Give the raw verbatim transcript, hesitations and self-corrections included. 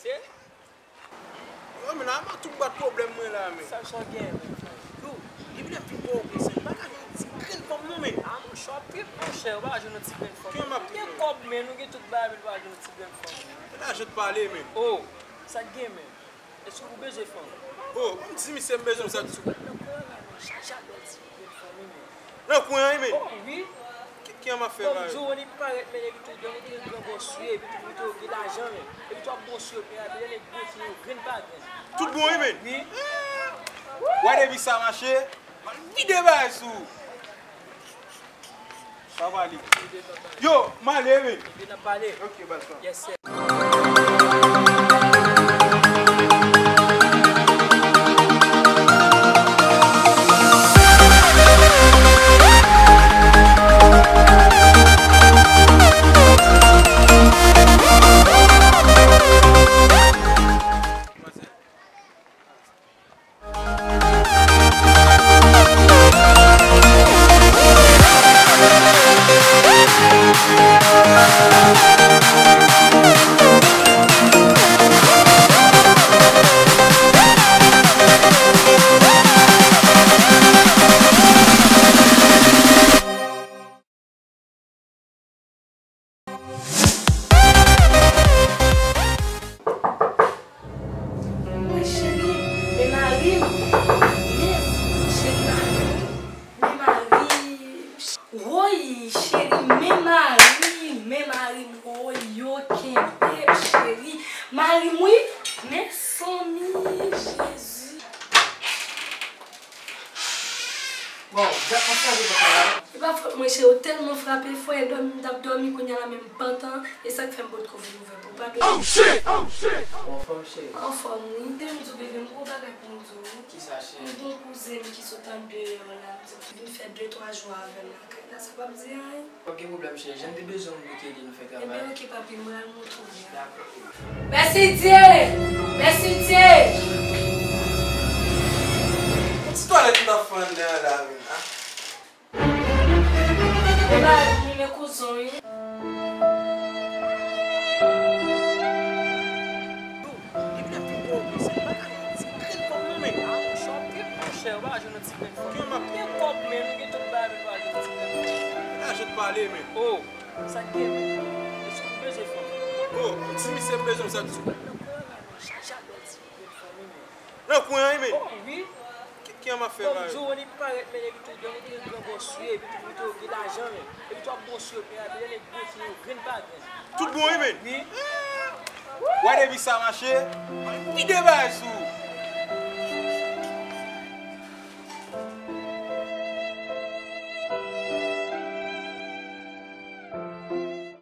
Yo, men la, man, tout bwat pwoblèm mwen la, men. Sa, sa w gen, men, frè? Yo, depi lè m vin Pòtoprens, m pa ka jwenn yon ti grenn fanm, non, men. A, monchè, w ap trip, monchè, ou pa ka jwenn yon ti grenn fanm. Ki m ap trip, men? Ou gen kòb, men, ou gen tout bagay, men ou pa ka jwenn yon ti grenn fanm, men. Lajan t pale, men. Oh, sa k gen, men? Èske ou bezwen fanm? Oh, m di misye m bezwen sa tou. Nan kwen an la, men, chaje a bèl ti grenn fanm, men. Nan kwen an, men? Oh, wi. Ki, ki an m ap fè la? Kòm Johnny parèt, men, epi tou, gen yon gran bòs, wi, epi tou, epi tou, gen lajan, men. Epi tou, ap bon sou yo, men, epi lè nèg bon sou yo, grenn pa grenn. Tout bon, wi, men? Wi. Wè depi sa mache, m al vide bagay sou ou. Sa pale. Yo, m ale, men. Epi n ap pale. Ok, baz. Yes, sir. Mwen cheri, men mari m. Men cheri mari m. Men mari m. Woy, cheri, men mari m. Men mari m. Woy, yo kenbe m, cheri. Mari m, wi. Mezanmi, Jezi. Bon, dat mwen frape pòt la. E pa fòt mwen, cheri, ou tèlman frape fò, e dòmi m t ap dòmi, kounye a la menm pantan, e sa k fè m potko vin ouvè pou w, padone. Oh shit! Oh shit! Ou anfòm, cheri? Anfòm, wi. Te vin di w, bebe, m gon bagay pou m di w. Kisa, cheri? M gon kouzen m ki sot andeyò la, m di l vin fè de twa jou avè m lakay la, sa p ap di anyen? Pa gen pwoblèm, cheri. Jan m te bezwen w, m te di nou fè travay. Ebyen, oke, papi, m pral montre w. Dakò. Mèsi Dye! Mèsi Dye! Yon ti twalèt m t ap fè anndan an la, men, a. Ou pa limen kouzon, wi. Yo, depi lè m vin Pòtoprens, m pa ka jwenn yon ti grenn fanm, non, men. A, monchè, w ap trip, monchè, ou pa ka jwenn yon ti grenn fanm. Ki m ap trip? Ou gen kòb, men, ou gen tout bagay, men ou pa ka jwenn yon ti grenn fanm. Lajan t pale, men. Oh, sa k gen, men? Èske ou bezwen fanm? Oh, m di misye m bezwen sa tou. Nan kwen an la, men, chaje a bèl ti grenn fanm, men. Nan kwen an, men? Oh, wi. Ki, ki an m ap fè la? Kòm Johnny parèt, men, epi tou, gen yon gran bòs, wi, epi tou, epi tou, gen lajan, men. Epi tou, ap bon sou yo, men, epi lè nèg bon sou yo, grenn pa grenn. Tout bon, wi, men? Wi. Wè depi sa mache, m al vide bagay sou ou.